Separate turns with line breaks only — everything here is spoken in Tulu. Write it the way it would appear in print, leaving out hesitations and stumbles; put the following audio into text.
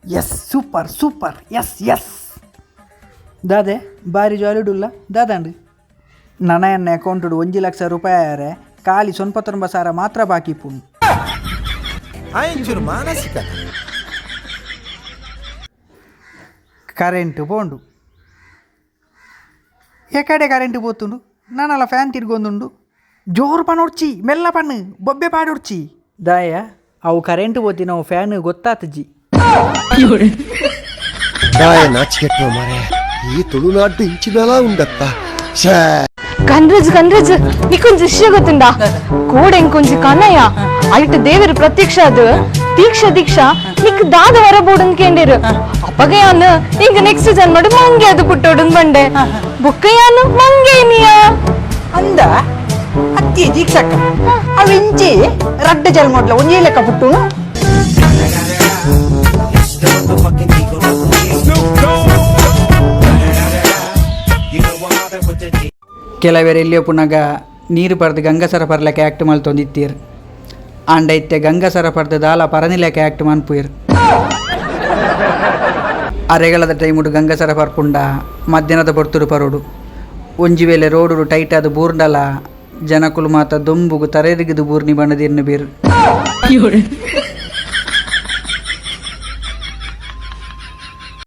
Yes, super super, yes yes. ದಾದೆ ಬಾರಿ ಜಾಲಿಡುಲ್ಲ ದಾದಾಂಡು? ನನ ಎನ್ನ ಅಕೌಂಟುಡು 1 ಲಕ್ಷ ರೂಪಾಯಿ ಆಯರೆ ಖಾಲಿ 99 ಸಾವಿರ ಮಾತ್ರ ಬಾಕಿ ಇಪ್ಪುಂಡು.
ಆಯಂಚೂರು ಮಾನಸಿಕ.
ಕರೆಂಟ್ ಪೋಂಡು. ಎಕಡೆ ಕರೆಂಟ್ ಪೋತುಂಡು? ನಾನಲ್ಲ ಫ್ಯಾನ್ ತಿರ್ಗೊಂದುಂಡು. ಜೋರು ಪನೊಡ್ಚಿ, ಮೆಲ್ಲ ಪಣ್ಣು, ಬೊಬ್ಬೆ ಪಾಡೊಡ್ಚಿ. ದಾಯ ಅವು ಕರೆಂಟ್ ಪೋತಿನವು ಫ್ಯಾನ್ ಗೊತ್ತಾತಜಿ.
ದಾಯ ನಾಚಿಕೆಟ್ಟು ಮಾರೆ, ಈ ತುಳುನಾಡು ಇಂಚಿನಲ ಉಂಡತ್ತ, ಛೇ.
ಕನ್ರಜ್ ಕನ್ರಜ್, ನಿಕೊಂಜಿ ವಿಷಯ ಗೊತ್ತುಂಡ? ಕೋಡೆ ಇಂಕೊಂಜಿ ಕನಯ. ಐಟ್ ದೇವರು ಪ್ರತ್ಯಕ್ಷ ಅದು ದೀಕ್ಷಾ ದೀಕ್ಷಾ ನಿಕ್ ದಾದ ವರ ಬೋಡನ್ ಕೇಂಡಿರು. ಅಪ್ಪಗಯಾನ್ ಇಂಕ ನೆಕ್ಸ್ಟ್ ಜನ್ಮಡು ಮಂಗೆ ಅದು ಪುಟ್ಟೋಡುನ್ ಬಂಡೆ. ಬೊಕ್ಕಯಾನ್ ಮಂಗೆ ನೀಯ.
ಅಂದ ಅತ್ತಿ ದೀಕ್ಷಕ್ಕ, ಅವು ಇಂಚಿ ರಡ್ಡ ಜಲ್ಮೊಡ್ಲ ಒಂಜಿ ಲೆಕ್ಕ ಪುಟ್ಟುನು.
ಕೆಲವೆರ್ ಎಲ್ಲಿಯೋ ಪುನಗ ನೀರು ಪರ್ದು ಗಂಗಸರ ಪರ್ಲೆಕ ಆ್ಯಕ್ಟ್ ಮಲ್ತೊಂದಿತ್ತೀರ್. ಆಂಡ ಇತ್ತೆ ಗಂಗಸರ ಪರ್ದು ದಾಲ ಪರನಿಲೆಕ ಆ್ಯಕ್ಟ್ ಮನ್ಪುಯಿರ್. ಅರೆಗಳದ ಟೈಮುಡು ಗಂಗಸರ ಪರ್ಪುಂಡ ಮಧ್ಯಾಹ್ನದ ಪೊರ್ತುಡು ಪರೋಡು. ಒಂಜಿ ವೇಳೆ ರೋಡುಡು ಟೈಟ್ ಆದ್ ಬೂರ್ಂಡಲ ಜನಕುಲು ಮಾತ ದೊಂಬುಗು ತರೆದಿಗಿದು ಬೂರ್ನಿ ಬಣ್ಣದಿರ್ನ ಬೀರು.